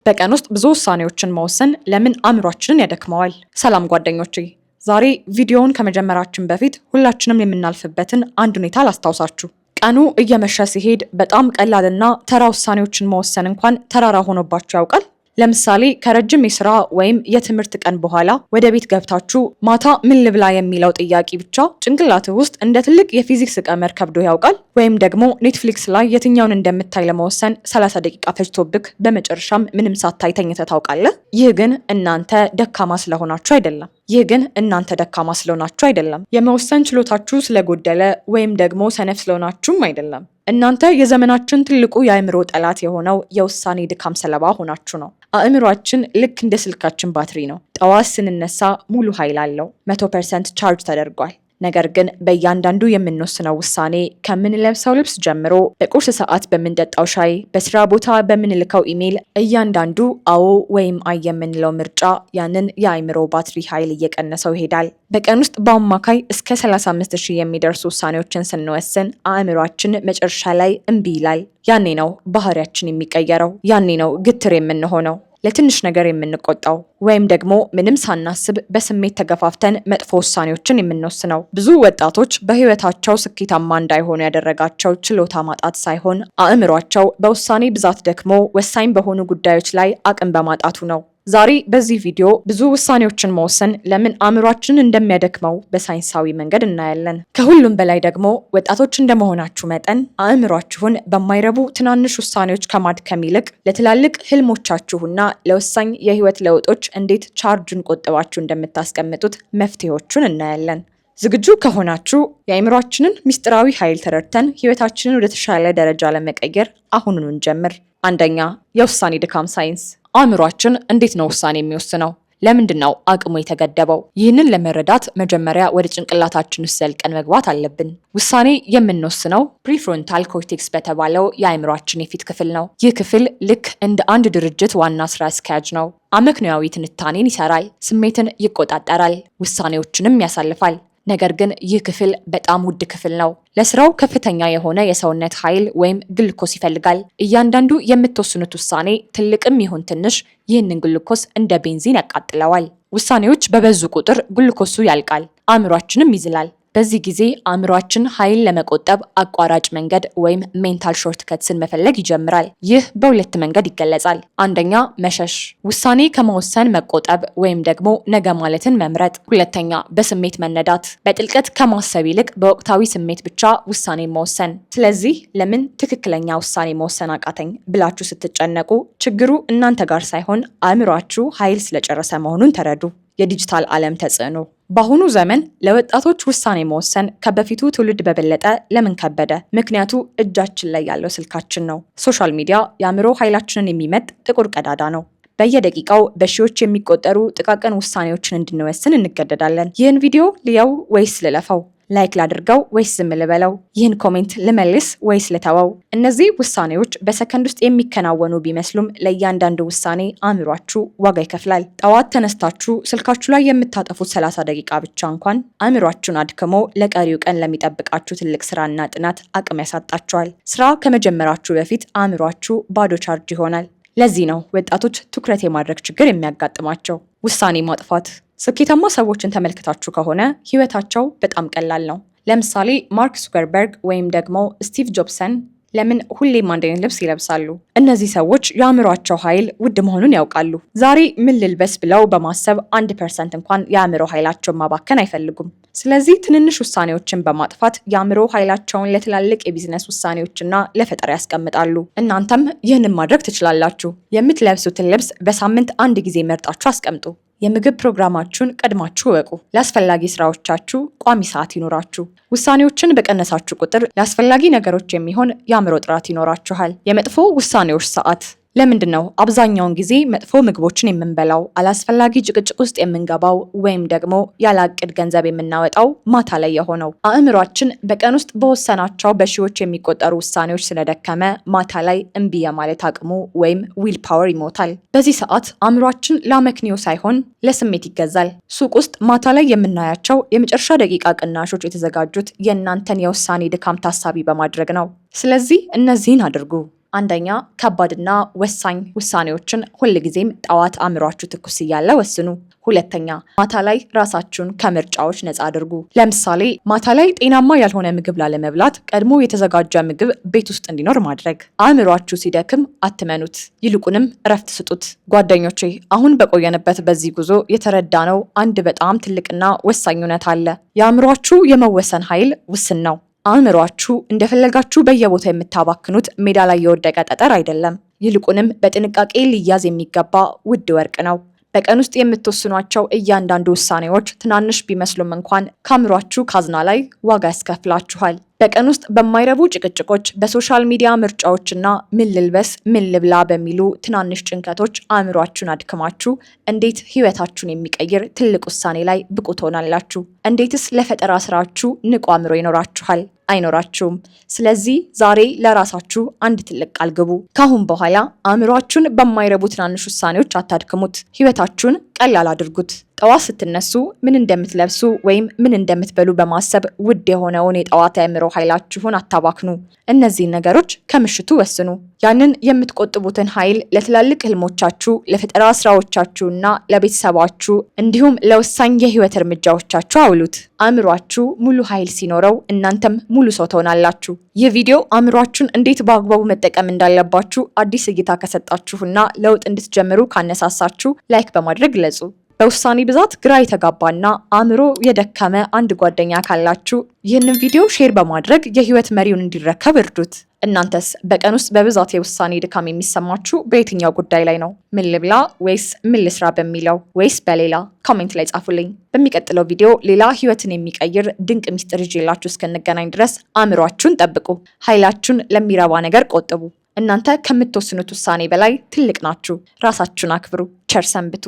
በቀን ውስጥ ብዙ ውሳኔዎችን መወሰን ለምን አእምሯችንን ያደክመዋል? ሰላም ጓደኞቼ፣ ዛሬ ቪዲዮውን ከመጀመራችን በፊት ሁላችንም የምናልፍበትን አንድ ሁኔታ ላስታውሳችሁ። ቀኑ እየመሸ ሲሄድ በጣም ቀላልና ተራ ውሳኔዎችን መወሰን እንኳን ተራራ ሆኖባችሁ ያውቃል? ለምሳሌ ከረጅም የስራ ወይም የትምህርት ቀን በኋላ ወደ ቤት ገብታችሁ ማታ ምን ልብላ የሚለው ጥያቄ ብቻ ጭንቅላትህ ውስጥ እንደ ትልቅ የፊዚክስ ቀመር ከብዶ ያውቃል? ወይም ደግሞ Netflix ላይ የትኛውን እንደምታይ ለመወሰን 30 ደቂቃ ፈጅቶብክ በመጨረሻም ምንም ሳታይ ተኝተህ ታውቃለህ? ይህ ግን እናንተ ደካማ ስለሆናችሁ አይደለም። ይህ ግን እናንተ ደካማ ስለሆናችሁ አይደለም። የመወሰን ችሎታችሁ ስለጎደለ ወይም ደግሞ ሰነፍ ስለሆናችሁም አይደለም። እናንተ የዘመናችን ትልቁ የአእምሮ ጠላት የሆነው የውሳኔ ድካም ሰለባ ሆናችሁ ነው። አእምሯችን ልክ እንደ ስልካችን ባትሪ ነው። ጠዋት ስንነሳ ሙሉ ኃይል አለው፣ 100% charge ተደርጓል። ነገር ግን በእያንዳንዱ የምንወስነው ውሳኔ፣ ከምንለብሰው ልብስ ጀምሮ፣ በቁርስ ሰዓት በምንጠጣው ሻይ፣ በስራ ቦታ በምንልከው ኢሜይል፣ እያንዳንዱ አዎ ወይም አይ የምንለው ምርጫ ያንን የአእምሮ ባትሪ ኃይል እየቀነሰው ይሄዳል። በቀን ውስጥ በአማካይ እስከ 35 ሺህ የሚደርሱ ውሳኔዎችን ስንወስን አእምሯችን መጨረሻ ላይ እምቢ ይላል። ያኔ ነው ባህሪያችን የሚቀየረው። ያኔ ነው ግትር የምንሆነው፣ ለትንሽ ነገር የምንቆጣው ወይም ደግሞ ምንም ሳናስብ በስሜት ተገፋፍተን መጥፎ ውሳኔዎችን የምንወስነው። ብዙ ወጣቶች በሕይወታቸው ስኬታማ እንዳይሆኑ ያደረጋቸው ችሎታ ማጣት ሳይሆን አእምሯቸው በውሳኔ ብዛት ደክሞ ወሳኝ በሆኑ ጉዳዮች ላይ አቅም በማጣቱ ነው። ዛሬ በዚህ ቪዲዮ ብዙ ውሳኔዎችን መወሰን ለምን አእምሯችንን እንደሚያደክመው በሳይንሳዊ መንገድ እናያለን። ከሁሉም በላይ ደግሞ ወጣቶች እንደመሆናችሁ መጠን አእምሯችሁን በማይረቡ ትናንሽ ውሳኔዎች ከማድከም ይልቅ ለትላልቅ ህልሞቻችሁና ለወሳኝ የህይወት ለውጦች እንዴት ቻርጁን ቆጥባችሁ እንደምታስቀምጡት መፍትሄዎቹን እናያለን። ዝግጁ ከሆናችሁ የአእምሯችንን ምስጢራዊ ኃይል ተረድተን ህይወታችንን ወደ ተሻለ ደረጃ ለመቀየር አሁኑኑ እንጀምር። አንደኛ፣ የውሳኔ ድካም ሳይንስ። አእምሯችን እንዴት ነው ውሳኔ የሚወስነው? ለምንድን ነው አቅሙ የተገደበው? ይህንን ለመረዳት መጀመሪያ ወደ ጭንቅላታችን ውስጥ ዘልቀን መግባት አለብን። ውሳኔ የምንወስነው prefrontal cortex በተባለው የአእምሯችን የፊት ክፍል ነው። ይህ ክፍል ልክ እንደ አንድ ድርጅት ዋና ስራ አስኪያጅ ነው። አመክንዮአዊ ትንታኔን ይሰራል፣ ስሜትን ይቆጣጠራል፣ ውሳኔዎችንም ያሳልፋል። ነገር ግን ይህ ክፍል በጣም ውድ ክፍል ነው። ለስራው ከፍተኛ የሆነ የሰውነት ኃይል ወይም ግሉኮስ ይፈልጋል። እያንዳንዱ የምትወስኑት ውሳኔ ትልቅም ይሁን ትንሽ ይህንን ግሉኮስ እንደ ቤንዚን ያቃጥለዋል። ውሳኔዎች በበዙ ቁጥር ግሉኮሱ ያልቃል፣ አእምሯችንም ይዝላል። በዚህ ጊዜ አእምሯችን ኃይል ለመቆጠብ አቋራጭ መንገድ ወይም mental shortcuts ን መፈለግ ይጀምራል። ይህ በሁለት መንገድ ይገለጻል። አንደኛ፣ መሸሽ፣ ውሳኔ ከመወሰን መቆጠብ ወይም ደግሞ ነገ ማለትን መምረጥ። ሁለተኛ፣ በስሜት መነዳት፣ በጥልቀት ከማሰብ ይልቅ በወቅታዊ ስሜት ብቻ ውሳኔ መወሰን። ስለዚህ ለምን ትክክለኛ ውሳኔ መወሰን አቃተኝ ብላችሁ ስትጨነቁ ችግሩ እናንተ ጋር ሳይሆን አእምሯችሁ ኃይል ስለጨረሰ መሆኑን ተረዱ። የዲጂታል ዓለም ተጽዕኖ። በአሁኑ ዘመን ለወጣቶች ውሳኔ መወሰን ከበፊቱ ትውልድ በበለጠ ለምን ከበደ? ምክንያቱ እጃችን ላይ ያለው ስልካችን ነው። Social media የአእምሮ ኃይላችንን የሚመጥ ጥቁር ቀዳዳ ነው። በየደቂቃው በሺዎች የሚቆጠሩ ጥቃቅን ውሳኔዎችን እንድንወስን እንገደዳለን። ይህን ቪዲዮ ልየው ወይስ ልለፈው? Like ላድርገው ወይስ ዝም ልበለው? ይህን comment ልመልስ ወይስ ልተወው? እነዚህ ውሳኔዎች በሰከንድ ውስጥ የሚከናወኑ ቢመስሉም ለእያንዳንዱ ውሳኔ አእምሯችሁ ዋጋ ይከፍላል። ጠዋት ተነስታችሁ ስልካችሁ ላይ የምታጠፉት 30 ደቂቃ ብቻ እንኳን አእምሯችሁን አድክሞ ለቀሪው ቀን ለሚጠብቃችሁ ትልቅ ስራና ጥናት አቅም ያሳጣችኋል። ስራ ከመጀመራችሁ በፊት አእምሯችሁ ባዶ ቻርጅ ይሆናል። ለዚህ ነው ወጣቶች ትኩረት የማድረግ ችግር የሚያጋጥማቸው። ውሳኔ ማጥፋት። ስኬታማ ሰዎችን ተመልክታችሁ ከሆነ ህይወታቸው በጣም ቀላል ነው። ለምሳሌ ማርክ ዙከርበርግ ወይም ደግሞ ስቲቭ ጆብሰን ለምን ሁሌም አንድ አይነት ልብስ ይለብሳሉ? እነዚህ ሰዎች የአእምሯቸው ኃይል ውድ መሆኑን ያውቃሉ። ዛሬ ምን ልልበስ ብለው በማሰብ 1% እንኳን የአእምሮ ኃይላቸውን ማባከን አይፈልጉም። ስለዚህ ትንንሽ ውሳኔዎችን በማጥፋት የአእምሮ ኃይላቸውን ለትላልቅ የቢዝነስ ውሳኔዎችና ለፈጠራ ያስቀምጣሉ። እናንተም ይህንን ማድረግ ትችላላችሁ። የምትለብሱትን ልብስ በሳምንት አንድ ጊዜ መርጣችሁ አስቀምጡ። የምግብ ፕሮግራማችሁን ቀድማችሁ እወቁ። ለአስፈላጊ ስራዎቻችሁ ቋሚ ሰዓት ይኖራችሁ። ውሳኔዎችን በቀነሳችሁ ቁጥር ለአስፈላጊ ነገሮች የሚሆን የአእምሮ ጥራት ይኖራችኋል። የመጥፎ ውሳኔዎች ሰዓት። ለምንድን ነው አብዛኛውን ጊዜ መጥፎ ምግቦችን የምንበላው፣ አላስፈላጊ ጭቅጭቅ ውስጥ የምንገባው ወይም ደግሞ ያለ እቅድ ገንዘብ የምናወጣው ማታ ላይ የሆነው? አእምሯችን በቀን ውስጥ በወሰናቸው በሺዎች የሚቆጠሩ ውሳኔዎች ስለደከመ ማታ ላይ እምቢ የማለት አቅሙ ወይም will power ይሞታል። በዚህ ሰዓት አእምሯችን ለአመክንዮ ሳይሆን ለስሜት ይገዛል። ሱቅ ውስጥ ማታ ላይ የምናያቸው የመጨረሻ ደቂቃ ቅናሾች የተዘጋጁት የእናንተን የውሳኔ ድካም ታሳቢ በማድረግ ነው። ስለዚህ እነዚህን አድርጉ። አንደኛ፣ ከባድና ወሳኝ ውሳኔዎችን ሁልጊዜም ጠዋት አእምሯችሁ ትኩስ እያለ ወስኑ። ሁለተኛ፣ ማታ ላይ ራሳችሁን ከምርጫዎች ነፃ አድርጉ። ለምሳሌ ማታ ላይ ጤናማ ያልሆነ ምግብ ላለመብላት ቀድሞ የተዘጋጀ ምግብ ቤት ውስጥ እንዲኖር ማድረግ። አእምሯችሁ ሲደክም አትመኑት፣ ይልቁንም እረፍት ስጡት። ጓደኞቼ፣ አሁን በቆየንበት በዚህ ጉዞ የተረዳነው አንድ በጣም ትልቅና ወሳኝ እውነት አለ። የአእምሯችሁ የመወሰን ኃይል ውስን ነው። አእምሯችሁ እንደፈለጋችሁ በየቦታው የምታባክኑት ሜዳ ላይ የወደቀ ጠጠር አይደለም። ይልቁንም በጥንቃቄ ሊያዝ የሚገባ ውድ ወርቅ ነው። በቀን ውስጥ የምትወስኗቸው እያንዳንዱ ውሳኔዎች ትናንሽ ቢመስሉም እንኳን ከአእምሯችሁ ካዝና ላይ ዋጋ ያስከፍላችኋል። በቀን ውስጥ በማይረቡ ጭቅጭቆች፣ በ social media ምርጫዎችና ምን ልልበስ፣ ምን ልብላ በሚሉ ትናንሽ ጭንቀቶች አእምሯችሁን አድክማችሁ እንዴት ህይወታችሁን የሚቀይር ትልቅ ውሳኔ ላይ ብቁ ትሆናላችሁ? እንዴትስ ለፈጠራ ስራችሁ ንቁ አእምሮ ይኖራችኋል? አይኖራችሁም። ስለዚህ ዛሬ ለራሳችሁ አንድ ትልቅ ቃል ግቡ። ካሁን በኋላ አእምሯችሁን በማይረቡ ትናንሽ ውሳኔዎች አታድክሙት። ህይወታችሁን ቀላል አድርጉት። ጠዋት ስትነሱ ምን እንደምትለብሱ ወይም ምን እንደምትበሉ በማሰብ ውድ የሆነውን የጠዋት የአእምሮ ኃይላችሁን አታባክኑ። እነዚህን ነገሮች ከምሽቱ ወስኑ። ያንን የምትቆጥቡትን ኃይል ለትላልቅ ህልሞቻችሁ፣ ለፈጠራ ስራዎቻችሁና ለቤተሰባችሁ እንዲሁም ለወሳኝ የህይወት እርምጃዎቻችሁ አውሉት። አእምሯችሁ ሙሉ ኃይል ሲኖረው እናንተም ሙሉ ሰው ትሆናላችሁ። ይህ ቪዲዮ አእምሯችሁን እንዴት በአግባቡ መጠቀም እንዳለባችሁ አዲስ እይታ ከሰጣችሁና ለውጥ እንድትጀምሩ ካነሳሳችሁ like በማድረግ ግለጹ። በውሳኔ ብዛት ግራ የተጋባና አእምሮ የደከመ አንድ ጓደኛ ካላችሁ ይህንን ቪዲዮ share በማድረግ የህይወት መሪውን እንዲረከብ እርዱት። እናንተስ በቀን ውስጥ በብዛት የውሳኔ ድካም የሚሰማችሁ በየትኛው ጉዳይ ላይ ነው? ምን ልብላ ወይስ ምን ልስራ በሚለው ወይስ በሌላ? Comment ላይ ጻፉልኝ። በሚቀጥለው ቪዲዮ ሌላ ህይወትን የሚቀይር ድንቅ ሚስጥር ይዤላችሁ እስክንገናኝ ድረስ አእምሯችሁን ጠብቁ፣ ኃይላችሁን ለሚረባ ነገር ቆጥቡ። እናንተ ከምትወስኑት ውሳኔ በላይ ትልቅ ናችሁ። ራሳችሁን አክብሩ። ቸር ሰንብቱ።